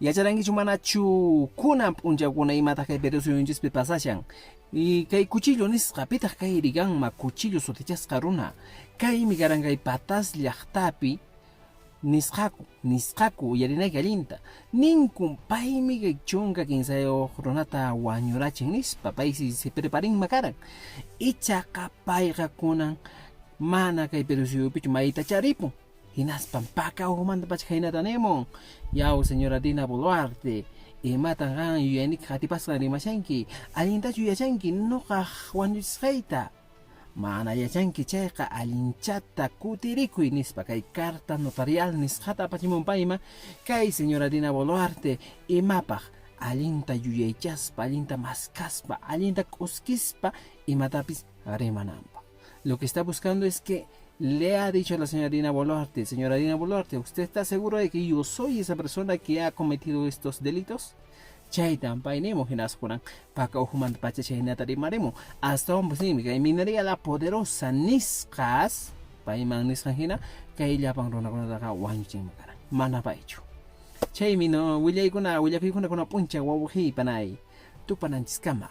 Yacharankichu manachu kunan p'unchawkuna imataq kay Perú suyunchispi pasashan? Y kay cuchillo nisqa, pitaq kay riganma cuchillo sutichasqa runa? Kaymi karan kay Pataz llaqtapi nisqaku, nisqaku uyarinayki allinta. Ninkun paymi kay 13 runata wañurachin nispa, paysi se preparinma karan. Ichaqa payqa kunan mana kay Perú suyupichu maytachá ripun. Hinaspan paka ukhumantapacha khaynata nimun, Yaw, señora Dina Boluarte, imatan qan yuyayniki qatipasqan rimashanki? Allintachu yachanki noqaq wañuchisqayta? Mana yachanki chayqa allinchata kutirikuy, nispa kay carta notarial nisqata apachimun payman kay señora Dina Boluarte imapaq allinta yuyaychaspa, allinta maskaspa, allinta k'uskispa imatapis rimananpaq. Lo que está buscando es que le ha dicho a la señora Dina Boluarte, señora Dina Boluarte, ¿usted está seguro de que yo soy esa persona que ha cometido estos delitos? Chaytan pay nimun hinaspa kunan paka ukhumanta pacha chhaynata rimarimun. Astawanpas ninmi kay minería la poderosa nisqas payman nisqan hina kay llapan runakunataqa wañuchinman karan. Mana paychu. Chaymi no willaykuna willakuykuna kuna p'unchaw wawqiy panay tupananchiskama.